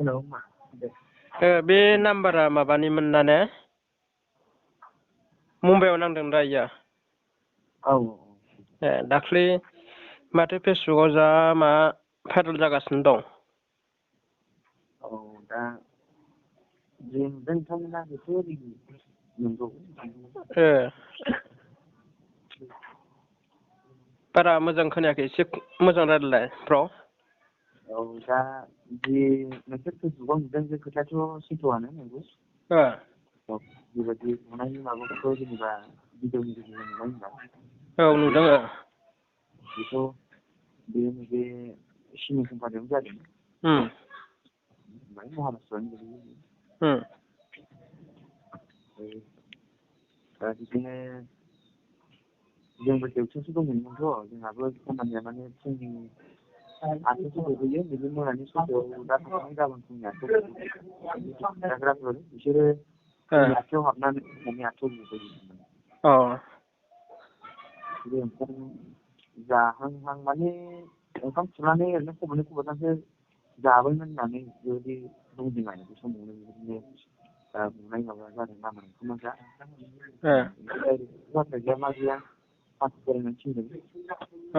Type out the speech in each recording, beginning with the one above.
Hello मा दे बे नाम्बारा माबानिमोन ना ने मुम्बाइआव नांदों दा इयो औ दाख्लै माथो फेसबुकआव जा मा भाइरेल जागासिनो दं औ दा जों नोंथांमोना बेखौ नंगौ बारा मोजां खोनायाखै एसे मोजां रायलायलाय ब्र' औ दा जि नोंसोर फेसबुकआव नुदों बे खोथायाथ' सैथोआनो नंगौ औ बेबायदि नुनायनि माबाखौथ' जेनेबा भिडिअनि गेजेरजों नुबाय होनबा औ नुदों बेथ' बे सिनि कम्पानियावनो जादों महाराष्ट्रआनो गोलैयो दा बिदिनो जोंबो देवथियावसो दंमोनथ' जोंहाबो खामानिया माने फुंनि 8:00 सफैयो बिदि मोनानि 6:00 दा थांनानै गाबोन फुंनि 8:00 जाग्राफोर बिसोरो 8:00 हाबनानै माने 8:00 गफैयो बे ओंखाम जाहांहां माने ओंखाम खुरनानै ओरैनो खब'नै खब'थामसो जाबायमोन होननानै बेबायदि बुंदों आरो बे समावनो बेबायदिनो बुनाय माबा जादों लामा ओंखामा गैया मा गैया पास फरायनानै थिनदों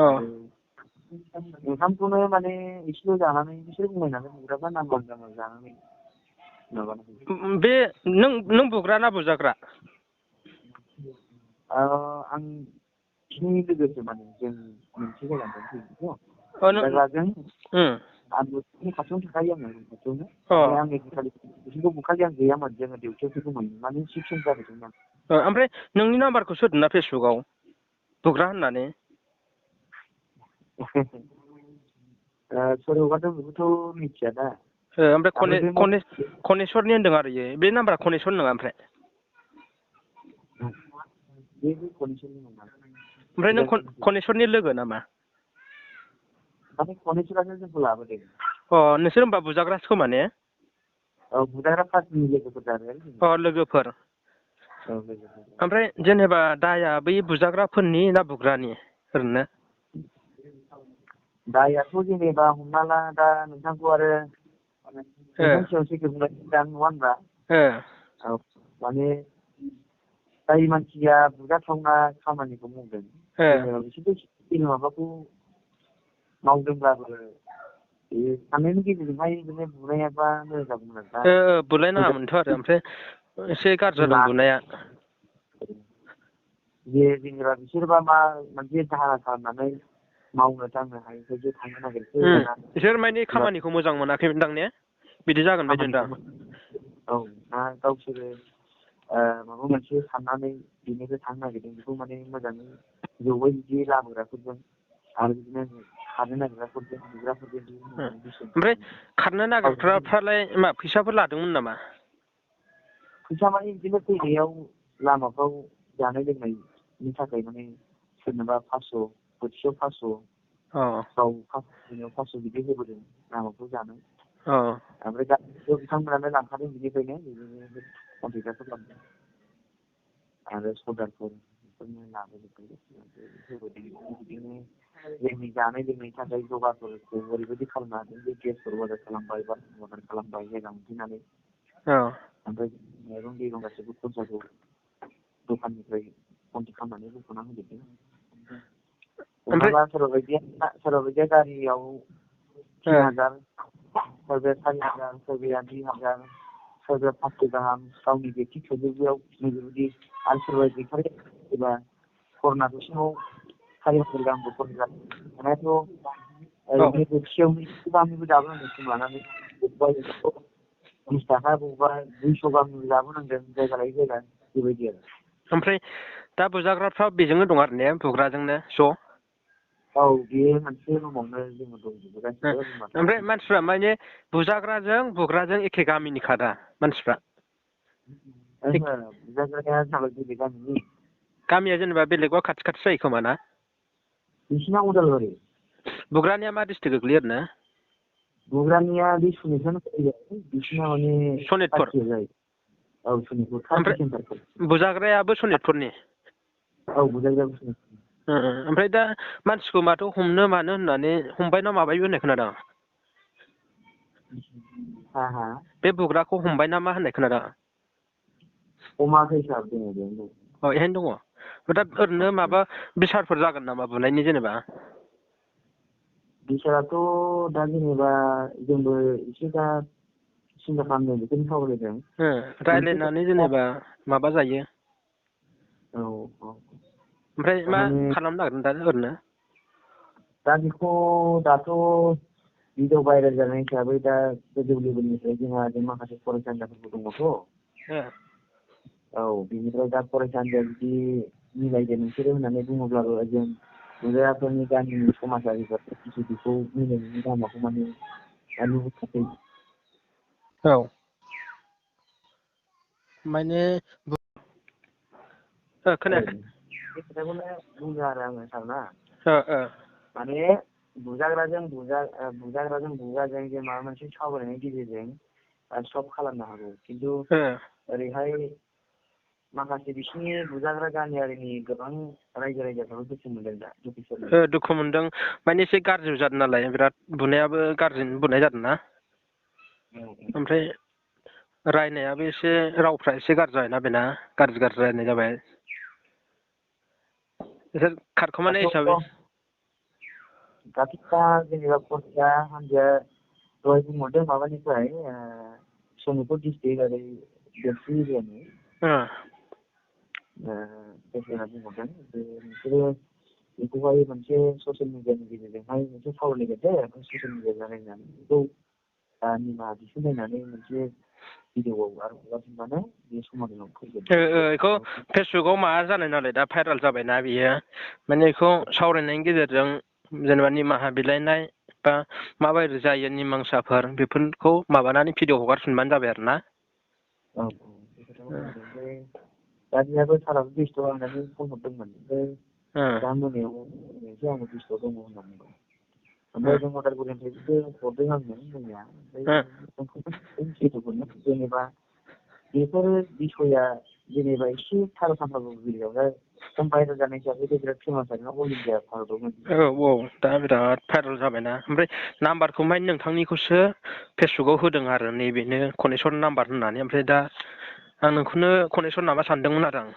आरो ओंखामखौनो माने एसेल' जानानै बिसोर बुंबाय नालाय बुग्राफ्रा नांगौ जानानै माबानानै बे नों बुग्रा ना बुजाग्रा आं बिसिनि लोगोसो माने जों मोनसे जायगानिफ्रायनो फैदोंथ' जायगाजों आं बिसिनि खाथियावनो थाखायो आङो खाथियावनो माने आं खालि बिसोरखौ बुखालि आं गैयामोन जोङो डिउटियावसो दंमोन माने शिफ्ट चेन्ज जादोंमोन ओमफ्राय नोंनि नाम्बारखौ सोदोंना फेसबुकआव बुग्रा होननानै सोर हगारदों बेखौथ' मिथिया दा ओमफ्राय कनेस्वरनि होनदों आरो इयो बे नाम्बारा कनेस्वर नङा ओमफ्राय ओमफ्राय नों कनेस्वरनि लोगो नामा माने कनेस्वरासो जोंखौ लाबोदों नोंसोर होमबा बुजाग्रासो खोमा ने औ बुजाग्रा पार्टिनि लोगोफोर जादों लोगोफोर ओमफ्राय जेनेबा दाया बै बुजाग्राफोरनि ना बुग्रानि ओरैनो दायाथ' जेनेबा हमना ला दा नोंथांखौ आरो नोंथांनि सायाव सैथो बुंनाय दा नङा होनबा औ माने जाय मानसिया बुजाथावना खामानिखौ मावदों जेनेबा बिसोरथ' माबाखौ मावदोंब्लाबो साननायनि गेजेरजोंहाय बिदिनो बुनायाबा मोजां जागौमोन आरो बुलाय नाङामोनथ' आरो ओमफ्राय एसे गाज्रि जादों बुनाया जेनेबा बिसोरबा मा मोनसे दाहा खालामनानै मावनो दांनो हायैखायसो थांनो नागिरखो बिसोर माने खामानिखौ मोजां मोनाखैमोनदां ने बिदि जागोन बायदि मोनदां औ ना गावसोरो माबा मोनसे साननानै बेनिफ्राय थांनो नागिरदों बेखौ माने मोजाङै जौयै बिदि लाबोग्राफोरजों आरो बिदिनो खारनो नागिरग्राफोरजों बुग्राफोरजों ओमफ्राय खारनो नागिरग्राफ्रालाय मा फैसाफोर लादोंमोन नामा फैसा माने बिदिनो फैनायाव लामाफ्राव जानाय लोंनायनि थाखाय माने सोरनोबा 500 बोथिसेयाव 500 गाव 500 बिदि होबोदों लामाफ्राव जानो ओमफ्राय दा बिथांमोनानो लांखादों बिनिफ्रायनो बिदिनो कन्ट्रेक्टरफोर लांदों आरो सदारफोर बेफोरनो लाबोजोबदों होबोदों बिदिनो जोंनि जानाय लोंनायनि थाखाय जगारफोरखौ ओरैबायदि खालामनो हादों जे गेसफोर अर्डार खालामबाय बा अर्डार खालामबाय जायगा मोनफैनानै ओमफ्राय माइरं दैरं गासैबो खरसाखौ दखाननिफ्राय कन्टेक्ट खालामनानै बुख'ना होजोबदों सोरबा बायदिया गारियाव 3000 सोरबाया 4000 सोरबाया 2000 सोरबाया 500 गाहाम गावनि बेक्ति थोजोबियाव बेबायदि आरो सोरबा गैथारै एबा कर'ना बिथिङाव 4000 गाहामबो खरसा जादों दानाथ' ओरैनो बोथिसेयावनो एसे गाहामनिबो जाबोनांदों सम लानानै बबेबा 20 थाखा बबेबा 200 गाहामनिबो जाबोनांदों जायगा लायै जायगा बेबायदि आरो ओमफ्राय दा बुजाग्राफ्रा बेजोंनो दं आरो ने बुग्राजोंनो ज' औ बे मोनसे रुमावनो जोङो दंजोबो गासिबो ओमफ्राय मानसिफ्रा माने बुजाग्राजों बुग्राजों एखे गामिनिखा दा मानसिफ्रा बुजाग्राया जाबाय बेलेग गामिनि गामिया जेनेबा बेलेगबा खाथि खाथि जायो खोमा ना बिसिना उदालगुरि बुग्रानिया मा डिस्ट्रिक्ट गोग्लैयो ओरैनो बुग्रानिया बे सनितआनो जायो बिसिना माने सनितपुर जायो औ सनितपुर बुजाग्रायाबो सनितपुरनि औ बुजाग्रायाबो सनितपुर ओमफ्राय दा मानसिखौ माथो हमनो मानो होननानै हमबाय ना माबायबो होननाय खोनादों बे बुग्राखौ हमबाय ना मा होननाय खोनादों? हमाखै सार, दङ बेयावनो दं। एहायनो दङ। दा ओरैनो माबा बिसारफोर जागोन नामा बुनायनि जेनेबा? बिसाराथ' दा जेनेबा जोंबो एसे दा सिन्था खालामदों, बेखौनो सावरायदों। रायज्लायनानै जेनेबा माबा जायो। औ औ। ओमफ्राय मा खालामनो नागिरदों दा ओरैनो? दा बेखौ दाथ' भिडिअ भाइरेल जानाय हिसाबै दा गोजौ लेभेलनिफ्राय जोंहा माखासे फरायसा आनजादफोरबो दङथ'। औ, बिनिफ्राय दा फरायसा आनजाद जुदि मिलायदो नोंसोरो होननानै बुङोब्लाबो जों बुजायाफोरनि गामिनि समाजारिफोर बेखौ मिलायनायनि लामाखौ माने दा नुहुराखै। औ। माने खोनायाखै? बे खोथाखौनो बुंदों आरो आङो सारना। माने बुजाग्राजों बुजाजों जे माबा मोनसे सावरायनायनि गेजेरजों सल्भ खालामनो हागौ, खिन्थु ओरैहाय माखासे बिसिनि बुजाग्रा गामियारिनि गोबां रायजो राजाफ्राबो दुखु मोनदों दा। दुखु मोनदों माने एसे गाज्रि जादों नालाय, बिराद बुनायाबो गाज्रिनो बुनाय जादों ना। ओमफ्राय रायनायाबो एसे रावफ्रा एसे गाज्रि जाबायना बेना, गाज्रि रायनाय जाबाय। बिसोर खारखुमानाय हिसाबै दाथ' दा जेनेबा फरायसा हान्जाया दहाय बुंहरदों माबानिफ्राय सनितपुर डिस्ट्रिक्ट ओरै देमसि एरियानि प्रेसिडेन्टआ बुंहरदों जे नोंसोरो बेखौहाय मोनसे ससियेल मिडियानि गेजेरजोंहाय मोनसे सावरायलायगोन दे, ओमफ्राय ससियेल मिडिया जानायनानै बेखौ निमाहा बिफिनलायनानै मोनसे भिडिअ'आव आरो हगारफिनबानो बे समाधानाव फैगोन। बेखौ फेसबुकआव माबा जानाय नालाय, दा भाइरेल जाबायना बियो, माने बेखौ सावरायनायनि गेजेरजों जेनेबा निमाहा बिलाइनाय बा माबायदि जायो निमांसाफोर बेफोरखौ माबानानै भिडिअ हगारफिनबानो जाबाय आरो ना। औ औ, बे खोथाखौ बुंदों। ओमफ्राय दा बिहाबो साराबो बेस्थ' होननानै फन हरदोंमोन, ओमफ्राय दा मोनायाव एसे आंबो बेस्थ' दङ होनना बुंदों। ओमफ्राय जों अदालगुरिनिफ्रायबो हरदों आंनो बुंनाया, ओमफ्राय जेनेबा बेफोर बिसया जेनेबा एसे थाल खालामनांगौ बेलायावहाय खम भाइरेल जानाय हिसाबै बिराद फेमास जादोंना अल इन्डिया भारतआवनो। औ औ, दा बिराद भाइरेल जाबायना। ओमफ्राय नाम्बारखौ माने नोंथांनिखौसो फेसबुकाव होदों आरो नैबेनो कनेक्सन नाम्बार होननानै, ओमफ्राय दा आं नोंखौनो कनेक्सन नामा सानदोंमोन आरो आं।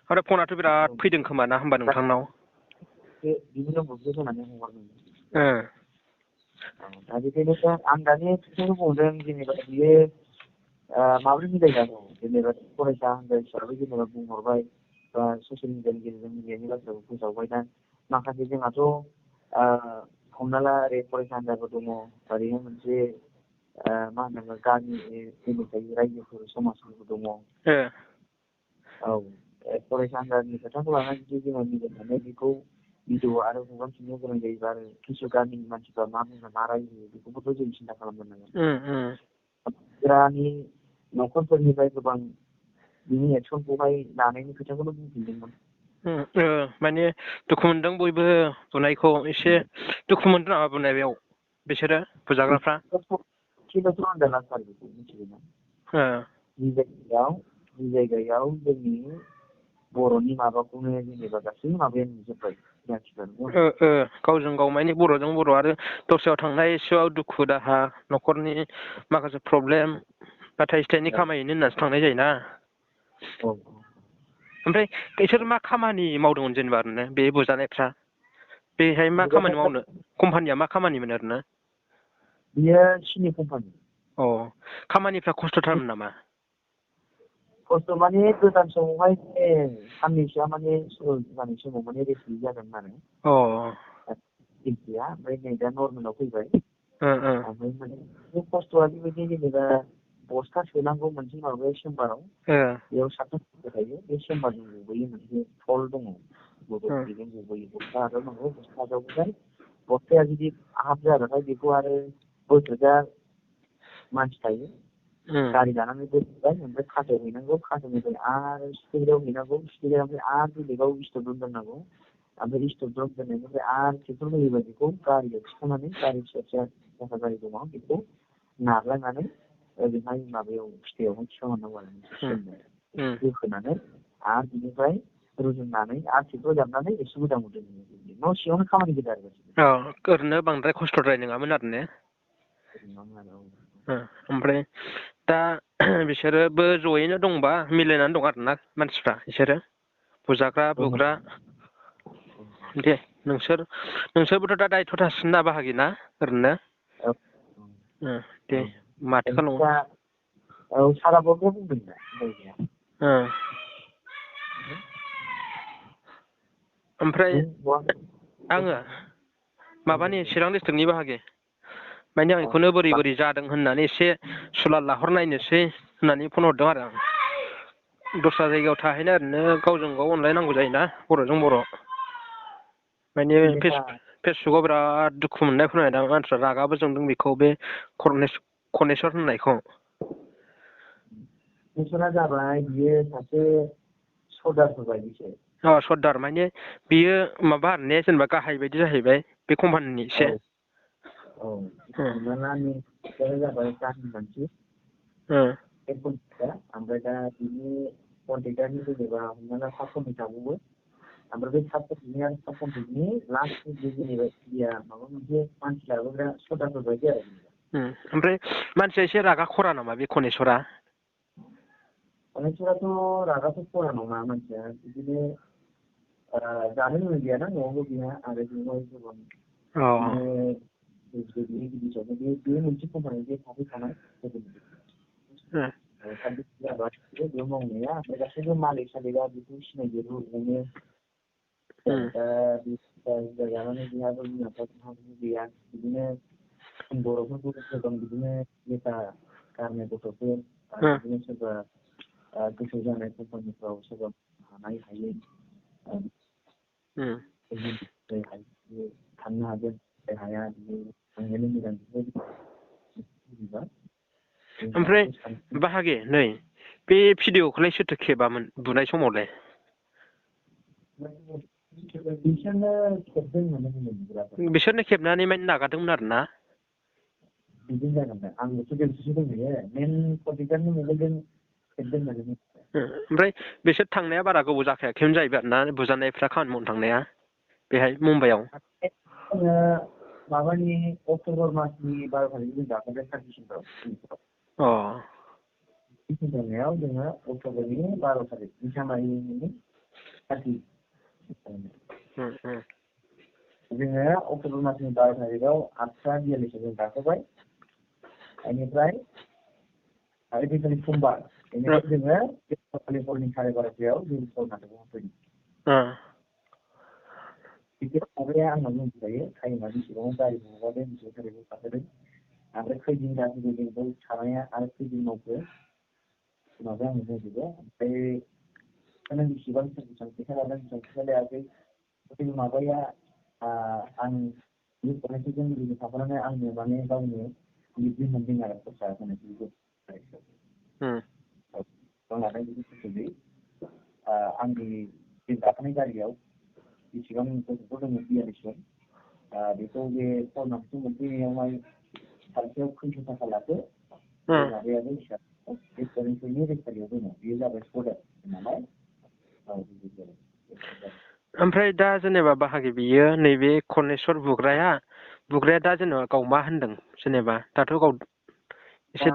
आरो फनाथ' बिराद फैदों खोमा ना होमबा नोंथांनाव? बिनि नम्बरखौ होनानै हगारदों। दा बेखायनो आं दानि खोथाखौ बुंदों, जेनेबा बियो माबोरै मिलायजागौ, जेनेबा फरायसा हान्जा हिसाबै जेनेबा बुंहरबाय बा ससियेल मिडियानि गेजेरजों मिडियानि बाथ्राखौ फोसावबाय। दा माखासे जोंहाथ' हमना ला ओरै फरायसा हान्जाफोर दङ, ओरैनो मोनसे मा होननांगोन गामि रायजोफोर समाजफोरबो दङ। औ, फरायसा हान्जानि खोथाखौ लानानै जुदि जोङो मिलायनानै बेखौ भिडिअ आरो हगारफिननो गोनां जायोबा आरो किसु गामिनि मानसिफ्रा मा बुङो मा रायजो बेखौबोथ' जों सिन्था खालामग्रोनांगोन। न'खरफोरनिफ्राय गोबां बिनि एक्सनखौहाय लानायनि खोथाखौनो बुंफिनदोंमोन। माने दुखु मोनदों बयबो बुनायखौ, एसे दुखु मोनदों नामा बुनायाव बिसोरो बुजाग्राफ्रा? जि जायगायाव जोंनि बर'नि माबाखौनो जेनेबा गासै माबायानो नुजोब्बाय। गावजों गाव माने बर'जों बर' आरो दस्रायाव थांनाय एसेबाबो दुखु दाहा न'खरनि माखासे प्रब्लेम बा थाइसे थाइनै खामायहैनो होननासो थांनाय जायोना। ओमफ्राय बिसोर मा खामानि मावदोंमोन जेनेबा ओरैनो बे बुजानायफ्रा? बेहाय मा खामानि मावनो, कम्पानिया मा खामानिमोन ओरैनो? बियो सिनि कम्पानि। खामानिफ्रा खस्थ'थारमोन नामा? खस्थ' माने गोदान समावहाय साननैसोआ माने सुरु जानाय समाव माने रेस्ट गैयि जादोंमोन आरो। ओमफ्राय नै दा नर्मेलाव फैबाय। ओमफ्राय माने खस्थ'आ बेबायदि जेनेबा बस्था सोनांगौ मोनसे माबायाव चेम्बाराव, बेयाव साथाम थायो, बे चेम्बारजों गबोयो मोनसे फल दङ, बेजों गबोयो। बस्था आजावनांगौ, बस्था आजावबाथाय बस्थाया जुदि हाफ जाबाथाय बेखौ आरो बोथ्रोदग्रा मानसि थायो, गारि लानानै बोथ्रोदबाय, ओमफ्राय खाथेहैनांगौ, खाथेनिफ्राय आरो स्टुडियाव हैनांगौ, स्टुडियानिफ्राय आरो बेलेगाव स्टप रुम दोननांगौ, ओमफ्राय स्टप रुम दोननायनिफ्राय आरो ट्रेक्टर होयोबा बेखौ गारियाव थिखांनानै, गारि फिसा फिसा साखा गारि दङ बेखौ नारलायनानै ओरैहाय माबायाव फिथायावहाय थिखांहरनांगौ आरो होखोनानै आरो बिनिफ्राय रुजुननानै आरो ट्रेक्टर जाबनानै एसे मोजां मोनदों न' सिङावनो खामानि गोजा आरो ओरैनो बांद्राय खस्थ'द्राय नङामोन आरो ने ओमफ्राय दा बिसोरोबो जयैनो दंबा मिलायनानै दं आरोना मानसिफ्रा बिसोरो बुजाग्रा बुग्रा दे नोंसोरबोथ' दा दायथ' थासिगोन ना बाहागि ना ओरैनो दे माथो खालामो औ साराबो बुंदों दा ओमफ्राय आङो माबानि चिरां डिस्ट्रिक्टनि बाहागि माने आं बेखौनो बोरै बोरै जादों होननानै एसे सुलाद लाहरनायनोसै होननानै फन हरदों आरो आं दस्रा जायगायाव थाहैनो ओरैनो गावजों गाव अनलायनांगौ जायोना बर'जों बर' माने फेसबुकआव बिराद दुखु मोननाय फोरमायदों मानसिफ्रा रागाबो जोंदों बेखौ बे कनेस्वर होननायखौ कनेस्वरा जाबाय बियो सासे सरदारफोर बायदिसो सरदार माने बियो माबा आरो ने जेनेबा गाहाय बायदि जाहैबाय बे कम्पानिनि एसे जाबाय गाहाय मानसि ओमफ्राय दा बिनि कन्ट्रेक्टारनि जेनेबा हमना ला साब कन्ट्रेक्ट थाबावो ओमफ्राय बे साब कन्ट्रेक्टनि लास्ट जेनेबा माबा मोनसे मानसि लाबोग्रा सरदारफोर बायदि आरो ओमफ्राय मानसिया एसे रागा खरा नामा बे कनेस्वराथ' रागाथ' खरा नङा मानसिया बिदिनो जानो लोंनो गैयाना न'आवबो गैया आरो बेवहाय गोबां बे मोनसे कम्पानियाव थाफैखानाय बेयाव मावनाया ओमफ्राय गासैबो मालिक सालिकआ बेखौ सिनायजोबो ओंखायनो दा जानानै बिहाबो बिमा बिफा गैया बिदिनो बर'फोरखौ गोबां बिदिनो लेखा गारनाय गथ'फोर बिदिनो सोरबा गोसो जानाय कम्पानिफ्राव सोरबा हायै थांनो हागोन हाया थांनायनि मोजां ओमफ्राय बाहागि नै बे भिडिअखौलाय सोरथो खेबामोन बुनाय समावलाय बिसोरनो खेबनानै माने नागारदोंमोन आरो ना बिदिनो जागोन आंबोथ' गेमसो दंहैयो मेन कन्ट्रेक्टारनि मबाइलजों खेबदों होननानै ओमफ्राय बिसोर थांनाया बारा गोबाव जाखायाखैमोन जाहैबाय आरो ना बुजानायफ्रा खामानि मावनो थांनाया बेहाय मुम्बाइआव माबानि अक्ट'बर मासनि 12 थारिख जों गाखोबाय 3 डिसेम्बराव जोङो अक्ट'बरनि 12 थारिख दिसामारिनि 30 जोङो अक्ट'बर मासनि 12 थारिखआव 8:42 जों गाखोबाय बेनिफ्राय ओइदिनखालि समबार बेनिफ्राय जोङो हरनि 12:30 जों कलकातायाव हाबफैदों टिकेट माबाया आंनाव मिथिखायो टाइमा बेसेबां गारि हगारदों बेसेबां थारिखआव गाखोदों ओमफ्राय खैदिन गाखोदों जों थानाया आरो खैदिन मावखो माबाया आंनो बुंजोबो ओमफ्राय नों बेसेबां फैसा लादों बेसेबां फैसा लायाखै माबाया आं बे फरायसाजों लोगो थाफानानै आंनो माने गावनो लिरनो मोनदों आरो खरसा होनायखौ लानाय बिदि आंनि गाखोनाय गारियाव बेसेबां गथ'फोर दङ 42 जन बेखौ बे फर्माटखौ मोनफैनायावहाय सानसेयाव खैस' थाखा लाखो माबायाबो हिसाब बे फरेन्टफोरनि रेजिस्टारियाव दङ बेयो जाबाय सरदार नालाय ओमफ्राय दा जेनेबा बाहागि बियो नैबे कनेस्वर बुग्राया दा जेनेबा गाव मा होनदों जेनेबा दाथ' गाव एसे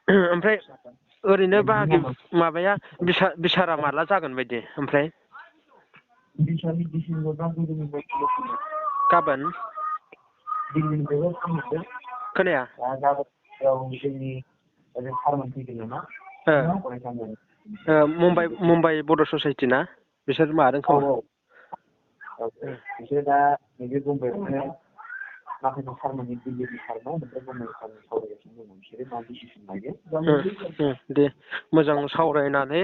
ओमफ्राय ओरैनो बाहागि माबाया बिसारा माला जागोन बायदि ओमफ्राय गाबोन खोनाया मुम्बाइ बड' ससाइटि ना बिसोर माबादों खोमा बिसोर दा नैबे मुम्बाइआवनो माखासे सारमोननि दिल्लीनि सारमोन ओमफ्राय मुम्बाइनि सारमोन सावरायगासिनो दङ बिसोरो मा डिसिसन लायो दे मोजां सावरायनानै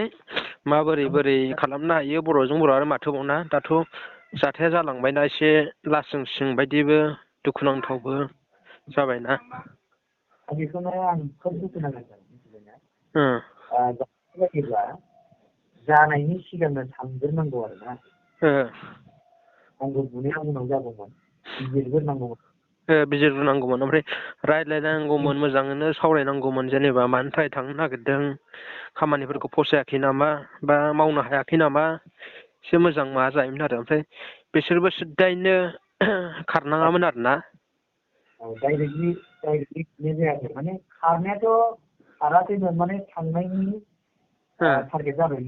बोरै खालामनो हायो बर'जों बर' आरो माथोबावना दाथ' जाथाया जालांबायना एसे लासिं सिं बायदिबो दुखुनांथावबो जाबायना बेखौनो आं खोब दुखु नांगोन जानायनि सिगांनो सानग्रोनांगौ आरोना आंबो बुनाया उनाव जागौमोन बिजिरग्रोनांगौमोन बिजिरग्रोनांगौमोन ओमफ्राय रायज्लायनांगौमोन मोजाङैनो सावरायनांगौमोन जेनेबा मानि थाखाय थांनो नागिरदों खामानिफोरखौ फसायाखै नामा बा मावनो हायाखै नामा एसे मोजां माबा जायोमोन आरो ओमफ्राय बिसोरबो सिद्दायैनो खारनाङामोन आरो ना डाइरेक्टलि जायाखै माने खारनायाथ' खाराखैमोन माने थांनायनि टारगेट जाबाय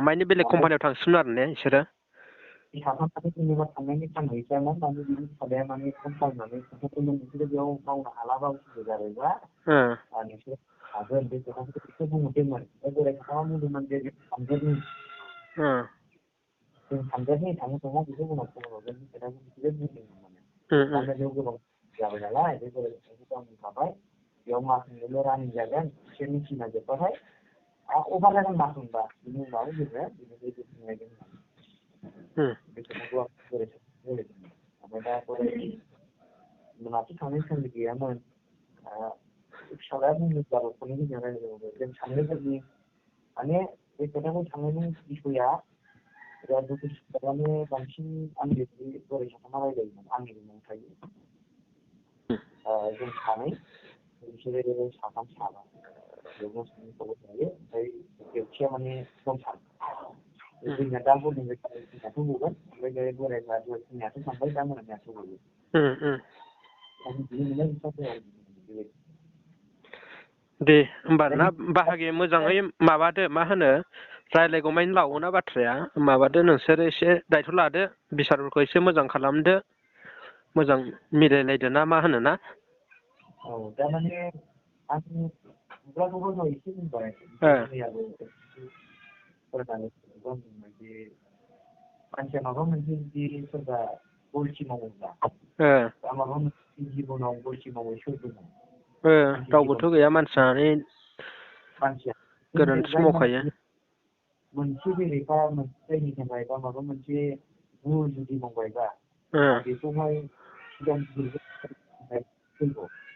माने बेलेग कम्पानियाव थांसिगोन आरो ने बिसोरो साथाम जेनेबा थांनायनि थांनायसामोन माने बिनि फिसालाया माने फन खालामनानै खोन्थादोंमोन नोंसोरो बेयाव मावनो हालाबा उसुबिदा जाबायबा नोंसोर हागोन बे खोथाखौ एसे बुंहरदोंमोन बोराय साथामा बुंदोंमोन जे थांगोरनि जों थांगोरनि थाङो थाङा बेखौ उनाव खबर हरगोन खोथाखौ बिसोरो बुंदोंमोन माने मानोना बेयाव गोबां जाबाय नालाय बे बोराय साथामखौ आं बुंखाबाय बेयाव मास मोनसेल' रानिं जागोन बिसोरनि टिमा जोब्बाथाय अभार जागोन मास मोनबा बिनि उनाव जोङो बिनिफ्राय जोबफिनलायगोन बे खोथाखौ आं बोराय साथामखौ रायलायदोंमोन ओमफ्राय दा बोराय मोनाथ' थांनायनि थांखि गैयामोन फिसालाया बुंदोंब्लाबो फननि गेजेरजों रायलायदोंमोन जों सानैफोरनि माने बे खोथाखौ साननायनि बिसया बिराद दुखु सुखुआनो बांसिन आंनि बोराय साथामा रायलायोमोन आंनिबो न'आव थायो जों सानै बिसोरो साथाम साबा बेयाव सानैखौबो थायो ओमफ्राय जोबथिया माने दंथारो जोंना दा बरनिफ्राय फैनायाथ' गगोन ओमफ्राय बे बोरायफ्रा दहाय फैनायाथ' थांबाय दा मोनानायाथ' गयो दे होमबा ना बाहागि मोजाङै माबादो मा होनो रायज्लायगौमानि लावोना बाथ्राया माबादो नोंसोरो एसे दायथ' लादो बिसारफोरखौ एसे मोजां खालामदो मोजां मिलायलायदो ना मा होनो ना थारमाने आं खुगाखौबो दहाय एसे बुंबाय मैयाबो फरायनानै बुंबाय जे मानसिया माबा मोनसे जुदि सोरबा गलथि मावोब्ला माबा मोनसे जिबनाव गलथि मावो सोर दङ रावबोथ' गैया मानसिया गोरोन्थि मावखायो मोनसे बेरेखा मोनसे जायनि थाखाय बा माबा मोनसे भुल जुदि मावबायबा बेखौहाय सिगां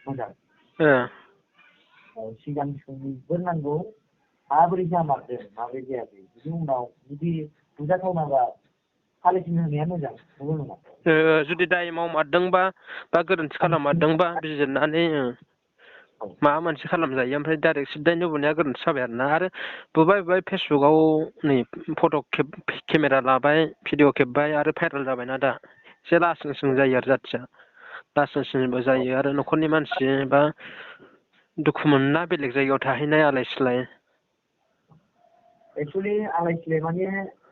मोजां सिगां सोंग्रोनांगौ माबोरै जामारदों माबोरै जायाखै बिनि उनाव जुदि बुजाथावनाबा सालिसिनो होनाया मोजां नंगौ नङा जुदि दाय मावमारदोंबा बा गोरोन्थि खालाममारदोंबा बिजिरनानै माबा मोनसे खालामजायो ओमफ्राय डाइरेक्ट सिद्दायैनो बुनाया गोरोन्थि जाबाय आरोना आरो बुबाय फेसबुकआव नै फट' केमेरा लाबाय भिडिअ खेबबाय आरो भाइरेल जाबायना दा एसे लासिं सिं जायो आरो जाथिया लासिं सिंबो जायो आरो न'खरनि मानसि बा दुखु मोनोना बेलेग जायगायाव थाहैनाय आलाय सिलाय एक्सुवेलि आलाय सिलाय माने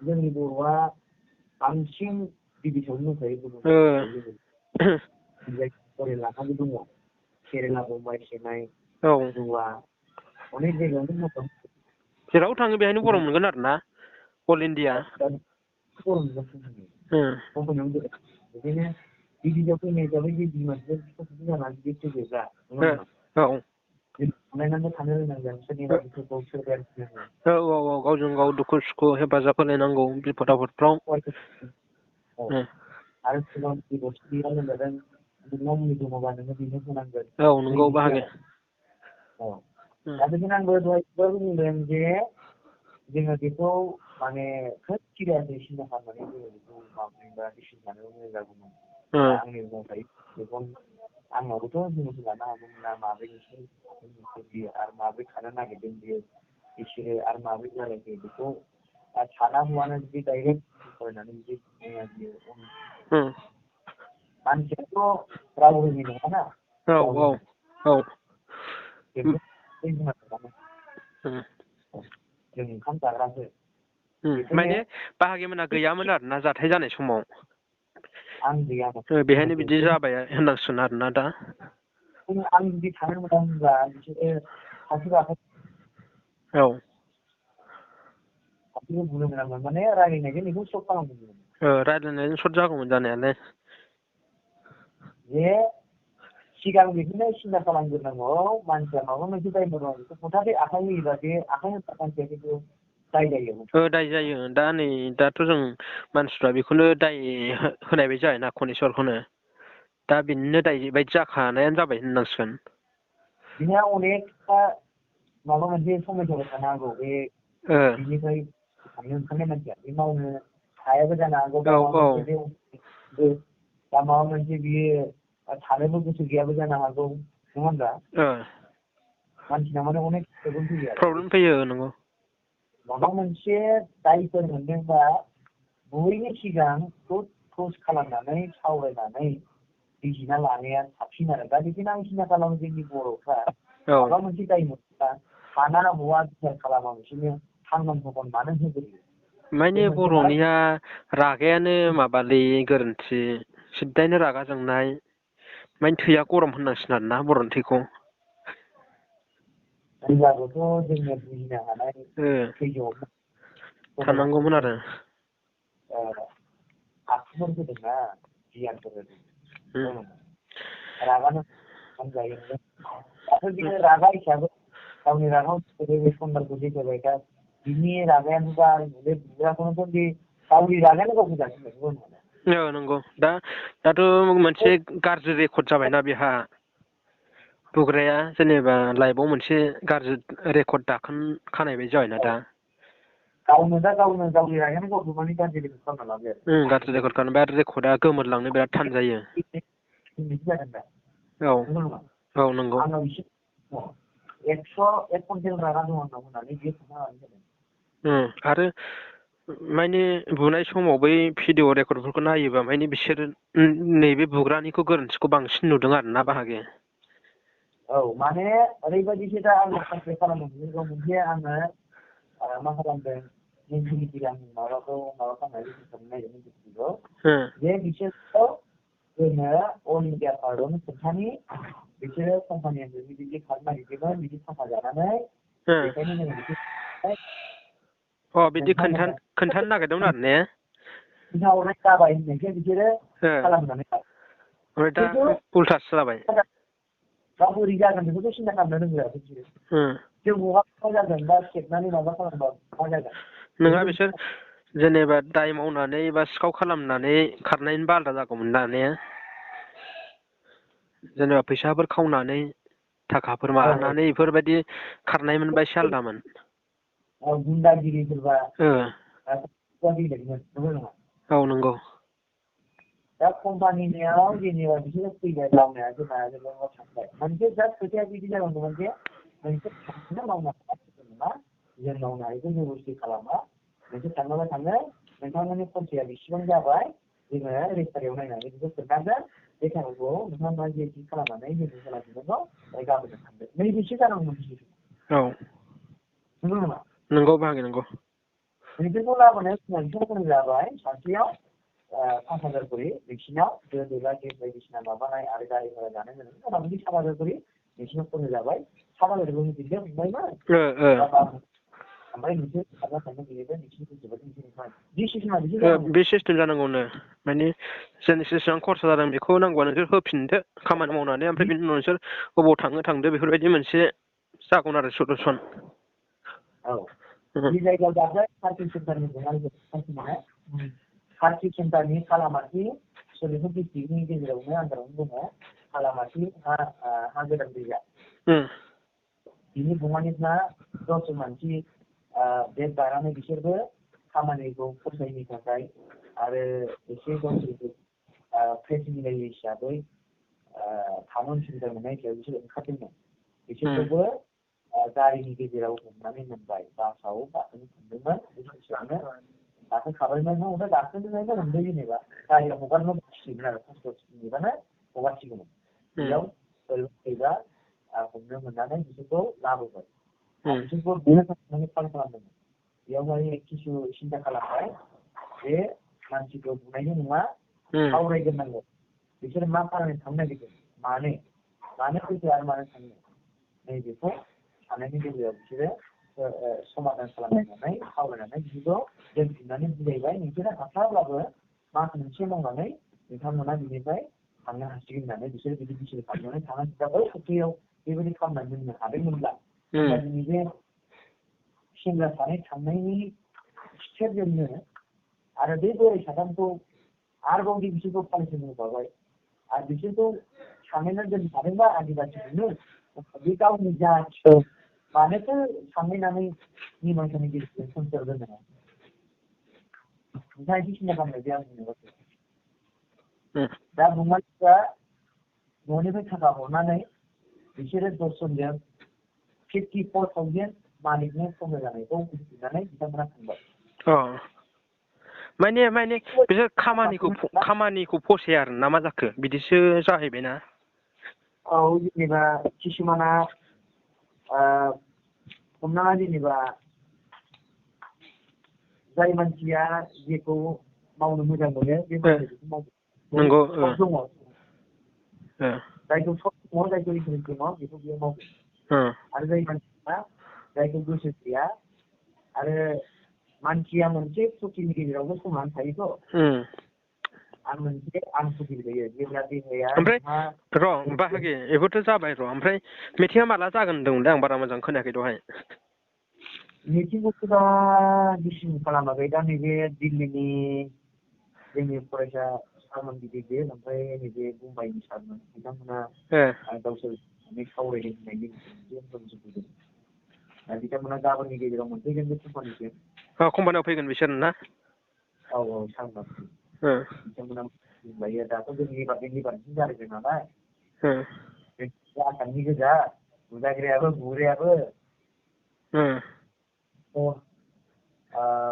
जोंनि बर'आ बांसिन बिदेशआवनो दंखायो गुबुन लानानै दङ केरेला बम्बाइ चेन्नाइ गोवा अनेक जायगायावनो दङ जेराव थाङो बेहायनो गरम मोनगोन आरो ना अल इण्डिया गरम मोनगोन बिदिनो बिदेशआव फैनाय हिसाबै बे बिमा बिफा जानानै जुदि फैयोब्ला अनलायनानै थानो रोंनांगोन सोरनिबा दुखुखौ सोरबाया गावजों गाव दुखु सुखु हेफाजाब होलायनांगौ बिपद आफदफ्राव आरो सिगां गैया लोमजादों नोंनाव मुलि दङबा नोङो बेनो होनांगोन नंगौ बाहागो दा बेखायनो आंबो दहायबो बुंदों जे जोङो बेखौ माने खोब सिरियासै सिन्था खालामनानै जोङो बेखौ माबायोबा डिसिसन लानायाव मोजां जागौमोन आंनि बुंनाय बेखौ आंनावबोथ' जोङो लानो हागौमोन ना माब्रै नोंसोर बियो आरो माब्रै खानो नागिरदों बियो बिसोरो आरो माब्रै जालायखो बेखौ साना हौवानो जुदि डाइरेक्ट फरायनानै जुदि बियो मानसियाथ' राव रोङि नङाना जों ओंखाम जाग्रासो माने बाहागिमोना गैयामोन आरोना जाथाय जानाय समाव आं गैयामोन बेहायनो बिदि जाबाय होननांसिगोन आरोना दा आं जुदि थानो मोजांब्ला बिसोरो सासेबो बुंनो मोनामोन माने रायज्लायनायजों बेखौ सर्ट खालामगौमोन रायज्लायनायजों सर्ट जागौमोन जानायालाय जे सिगां बेखौनो सिन्था खालामग्रोनांगौ मानसिया माबा मोनसे दाय मावदों बेखौ हथादै आखाइ होयोबा बे आखाइ होग्रा मानसिया खिन्थु दाय जायो दाय जायो दा नै दाथ' जों मानसिफ्रा बेखौनो दाय होनाय बायदि जाबायना कनेस्वरखौनो दा बेनिनो दाय बायदि जाखानायानो जाबाय होननांसिगोन बिहा अनेकथा माबा मोनसे समयसाबो थानो हागौ बे बिनिफ्राय थांनो ओंखारनाय मानसिया बे मावनो हायाबो जानो हागौ दा माबा मोनसे बियो थानोबो गोसो गैयाबो जानो हागौ नङा होनबा मानसिना माने अनेक प्रब्लेम फैयो नंगौ माबा मोनसे दायफोर मोनदोंबा बयनि सिगां क्लोज खालामनानै सावरायनानै बिजिना लानाया साबसिन आरो दा बिदिनो आं सिन्था खालामो जोंनि बर'फ्रा माबा मोनसे दाय मोनोब्ला साना हौवा बिचार खालामा बिसोरनो थांगन थगन मानो होग्रोयो माने बर'निया रागायानो माबालै गोरोन्थि सिद्दायनो रागा जोंनाय माने थैया गरम होननांसिगोन आरोना बर'नि थैखौ होनब्लाबोथ' जोङो बुजिनो हानाय थानांगौमोन आरो आखुफोर होदोंना गियानफोर होदों रागानो होनजायो दाथ' बिदिनो रागा हिसाबै गावनि रागाव सन्दारखौ देखायबाय दा बिनि रागायानो बा बे बुग्राखौनोथ' बे गावनि रागायानो गावखौ जासिगोन नंगौ दाथ' मोनसे गाज्रि रेकर्ड जाबायना बेहा बुग्राया जेनेबा लाइफआव मोनसे गाज्रि रेकर्ड दाखानाय बायदि जाबायना दा गावनो गावनि रागायानो गावखौ माने गाज्रि रेकर्ड खालामना लाबाय आरो गाज्रि रेकर्ड खालामनो बे रेकर्डआ गोमोरलांनो बिराद थान जायो औ नंगौ आंनाव एसे 101 कुइन्टेल रागा दं आंनाव होननानै बियो खोन्थानानै होदों आरो माने बुनाय समाव बै भिडिअ रेकर्डफोरखौ नायोबा माने बिसोर नैबे बुग्रानिखौ गोरोन्थिखौ बांसिन नुदों आरो ना बाहागो माने ओरैबायदिसो दा आं कमप्लेन खालामदों मोनसे आङो मा खालामदों इन्फिनिटि आं माबा खालामनाय नागिरदों जे बिसोरखौ जोङो अल इन्डिया पार्टआवनो खोन्थानि बिसोरो कम्पानिया बिदि खालामनो नागिरदोंमोन बिदि थाखा जानानै बेखायनो जोङो बिदि खोन्थानो नागिरदोंमोन आरो ने खोन्थाहरनाय जाबाय होननायखाय बिसोरो खालामनानै ओमफ्राय दा उल्थासो जाबाय दा बोरै जागोन बेखौथ' सिन्था खालामनो रोंला बिसोरो जों बहा जागोन बा खेबनानै माबा खालामबा मा जागोन नोंहा बिसोर जेनेबा दाय मावनानै बा सिखाव खालामनानै खारनायनि बादा जागौमोन ना ने जेनेबा फैसाफोर खावनानै थाखाफोर माबानानै बेफोरबायदि खारनाय मोनबा एसे आलदामोन गुन्दागिरिफोरबा नंगौ दा कम्पानियाव जेनेबा बिसोरो फैबाय मावनाया जोंना थांबाय मोनसे जास्ट खोथाया बिदि जानांगौमोन जे नोंसोर थांनो मावनो हाया नङा जों मावनो हायैखौ नेगसियेट खालामा नोंसोर थाङोबा थाङो नोंथांमोननि खरसाया बेसेबां जाबाय जोङो रेजिस्टारियाव नायनानै बेखौ खोन्थागोन बे टाइमखौ नोंथाङा मा जे खालामनानै जों खालामफिननांगौ गाबोन थांदो नैबेसो जानांगौमोन नंगौ नामा नंगौ बाहागि नंगौ बिसोरखौ लाबोनाय बिसोर जाबाय सासेयाव 5,000 करि नोंसिनाव दो दोला गेट बायदिसिना माबानाय आरो गारि भारा जानाय होनानै मथा मथि 7,000 करि नोंसिनाव खरसा जाबाय 7,000 खौ होफिनदो फंबायमोन ओमफ्राय नोंसोर खारना थांनो गेलेबाय नोंसिनि गोसोबायदि बे सिस्टेम जानांगौनो माने जेसेबां खरसा जादों बेखौ नांगौबा नोंसोर होफिनदो खामानि मावनानै ओमफ्राय बिनि उनाव नोंसोर बबाव थांदो बेफोरबायदि मोनसे जागौमोन आरो सलुसन बे जायगायाव जाबाय पार्किं सेन्टारनि पार्किं सेन्टारनि खालामाथि सोलिफुं डिस्ट्रिक्टनि गेजेरावनो आन्दारावनो दङ खालामाथि हा गोदान दैया बिनि बङाइनिफ्रा 10 मानसि बेग बानानै बिसोरबो खामानिखौ फसायनो थाखाय आरो एसे गावसोरखौ फ्रेस मिलायो हिसाबै थानो सुबिदा मोननाय हिसाबै बिसोर ओंखारदोंमोन बिसोरखौबो गारिनि गेजेराव हमनानै मोनबाय बासाव गाखोनो थांदोंमोन बिसोरनो गाखोखाबायमोन ओमफ्राय गाखोनायबो मोनबाय जेनेबा गारियाव हगारनो थिगोन आरो खस्थ' नेबानो हगारसिगौमोन बेयाव फैबा हमनो मोननानै बिसोरखौ लाबोबाय बिसोरखौ बेनो थांनानै फान खालामदोंमोन बेयाव माने किसु सिन्था खालामबाय बे मानसिखौ बुनायनि नङा सावरायग्रोनांगौ बिसोर मा खालामनो थांनो नागिरदों मानो फैखो आरो मानो थांनो नैबेखौ साननायनि गेजेराव बिसोरो समाधान खालामनानै सावरायनानै बिसोरखौ दोनफिननानै बुजायबाय नोंसोरो हाथाराब्लाबो मास मोनसे मावनानै नोंथांमोना बिनिफ्राय थांनो हासिगोन होननानै बिसोर बिदि बिसोर खालामनानै थांनानै बै सप्तायाव बेबायदि खालामनानै दोननो हादोंमोनब्ला जोंनि बे सेंग्रा सानै थांनायनि स्टेपजोंनो आरो बे बोराय साथामखौ आरोबाव बिसोरखौ पानिसमेन्ट होबावबाय आरो बिसोरखौ सानैना दोनखादोंबा आदिबासिखौनो बे गावनि जाथिखौ मानोथो साननानै निमांसानि गेजेरजों संसार दोननो नोंथाङा एसे सिन्था खालामनायदि आं दा बङालिफ्रा न'निफ्राय थाखा हरनानै बिसोरो 10 जनजों 54,000 मालिकनो खम जानायखौ मिथिनानै बिथांमोना थांबाय। माने बिसोर खामानिखौ फसाया आरो ना मा जाखो बिदिसो जाहैबायना। औ जेनेबा किसुमाना हमना ला जेनेबा जाय मानसिया जेखौ मावनो मोजां मोनो बे मानसिखौ मावनो नंगौ दङ जायखौ सब दङ जायखौ इन्टारेस्ट दङ बेखौ बियो मावो आरो जाय मानसिया जायखौ गोसो गैया आरो मानसिया मोनसे सखिनि गेजेरावबो संनानै थायोथ' आं मोनसे आं सखि गैयो जेब्ला देहाया ओमफ्राय र' बाहागि बेबोथ' जाबाय र' ओमफ्राय मिटिंआ माला जागोन होनदोंमोनलै आं बारा मोजां खोनायाखै दहाय। मिटिंखौथ' दा डिसिसन खालामाखै दा नैबे दिल्लीनि जोंनि फरायसा सारमोन गिदिर ओमफ्राय नैबे मुम्बाइनि सारमोन बिथांमोना गावसोर सावरायदों होननायनि फैदों दा बिथांमोना गाबोननि गेजेराव मोनफैगोन बे कम्पानियाव फैगोन बिसोर ना? औ सारमोन बिथांमोना बुंलायो दाथ' जों एबारसिम जागायदों नालाय आसामनि गोजा बुजायग्रायाबो बुग्रायाबो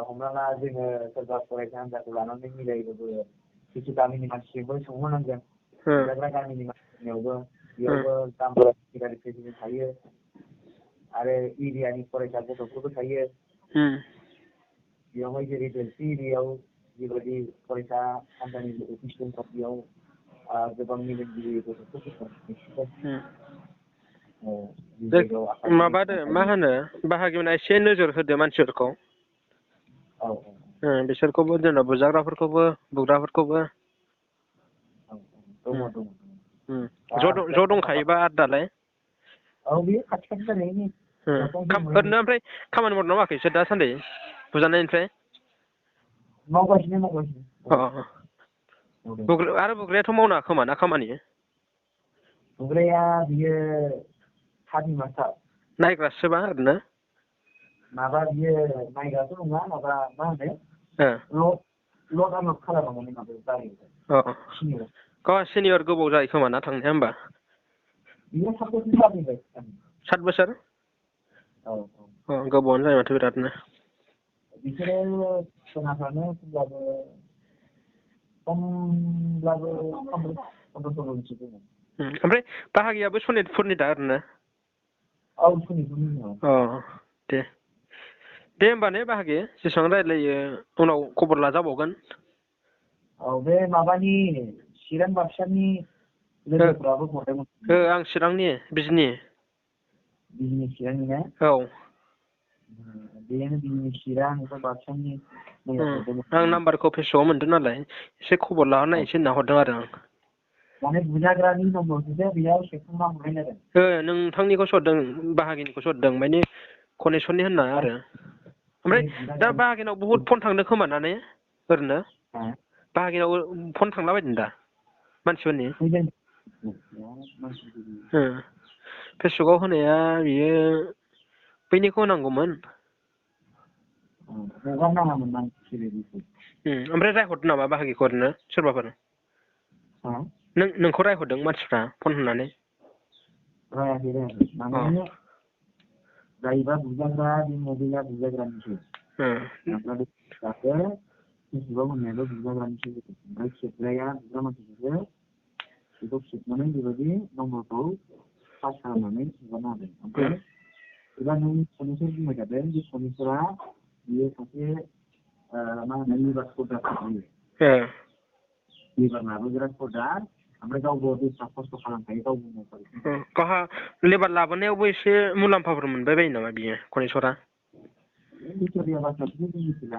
हमना ला जोङो सोरबा फरायसा हान्जाखौ लानानै मिलायोबाबो किसु गामिनि मानसिजोंबो सोंहरनांगोन बुजाग्रा गामिनि मानसिनियावबो बेयावबो गामिनि प्रेसिडेन्ट थायो आरो एरियानि फरायसा गथ'फोरबो थायो बेयावहाय जेरै बेलसि एरियायाव जिबायदि फरायसा हान्जानि अफिस दं बेयाव गोबां मेलेमजिबि गथ'फोर माबादो मा होनो बाहागिमोना एसे नोजोर होदो मानसिफोरखौ बिसोरखौबो जेनेबा बुजाग्राफोरखौबो बुग्राफोरखौबो ज' दंखायोबा आरो दालाय बेयो खाथि खाथि जानायनि ओरैनो ओमफ्राय खामानि मावदोंना मावाखै बिसोर दासान्दि बुजानायनिफ्राय मावगासिनो आरो बुग्रायाथ' मावनाङा खोमा ना खामानि बुग्राया बियो हानि मास्टार नायग्रासोबा ओरैनो माबा बियो नायग्राथ' नङा माबा मा होनो लड आनलड खालामो माने माबायाव गारियाव सिनियर गोबाव जायो खोमा ना थांनाया होमबा बियो 7 बोसोर जाबाय 7 बोसोर गोबावानो जायो माथो बिरादनो बिसोरो खोनाफ्रानो खमब्लाबो 15-16 दङ ओमफ्राय बाहागियाबो सनितपुरनि दा ओरैनो सनितपुरनि दे होमबा ने बाहागि जेसेबां रायज्लायो उनाव खबर लाजाबावगोन बे माबानि चिरां बाक्सानि लोगोफ्राबो हरदोंमोन आं चिरांनि बिजनि चिरांनि ना बेनो बिजनि चिरां ओमफ्राय बाक्सानि आं नाम्बारखौ फेसबुकआव मोनदों नालाय एसे खबर लाहरनायसै होनना हरदों आरो आं माने बुजाग्रानि नम्बरखौसो बेयाव सेबखांना हरनाय जादों नोंथांनिखौसो हरदों बाहागिनिखौसो हरदों माने कनेक्सननि होनना आरो ओमफ्राय दा बाहागिनाव बहुद फन थांदों खोमा ना ने ओरैनो बाहागिनाव फन थांला बायदों दा मानसिफोरनि फेसबुकआव होनाया बियो बैनिखौ होनांगौमोन ओमफ्राय रायहरदों नामा बाहागिखौ ओरैनो सोरबाफोर नोंखौ रायहरदों मानसिफ्रा फन हरनानै रायाखै माने जायोबा बुजाग्रा बे मबाइला बुजाग्रानिसो दासो फेसबुकआव होनायाबो बुजाग्रानिसो ओमफ्राय खेबग्राया बुग्रा मानसिखौसो बेखौ खेबनानै बेबायदि नम्बरखौ पास खालामनानै हगारना होदों ओमफ्राय एबा नों सनिसोर बुंबाय थादों बे सनिसरा बियो सासे मा होनो लिभार स्पटार थायो लिभार लाबोग्रा स्पटार ओमफ्राय गावबो बेसेबां खस्थ' खालामखायो गावबो मावखायो गावहा लेबार लाबोनायावबो एसे मुलाम्फाफोर मोनबाय बायो नामा बियो कनेक्सरा भिक्ट'रिया बाजारखौनो जों मिथिला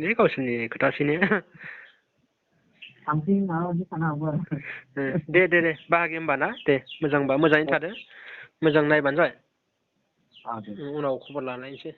बे गावसोरनि खोथासैनो सामथिं माबा मोनसे थानो हागौ आरो दे बाहागि होमबा ना दे मोजांबा मोजाङैनो थादो मोजां नायबानो जाबाय उनाव खबर लालायनोसै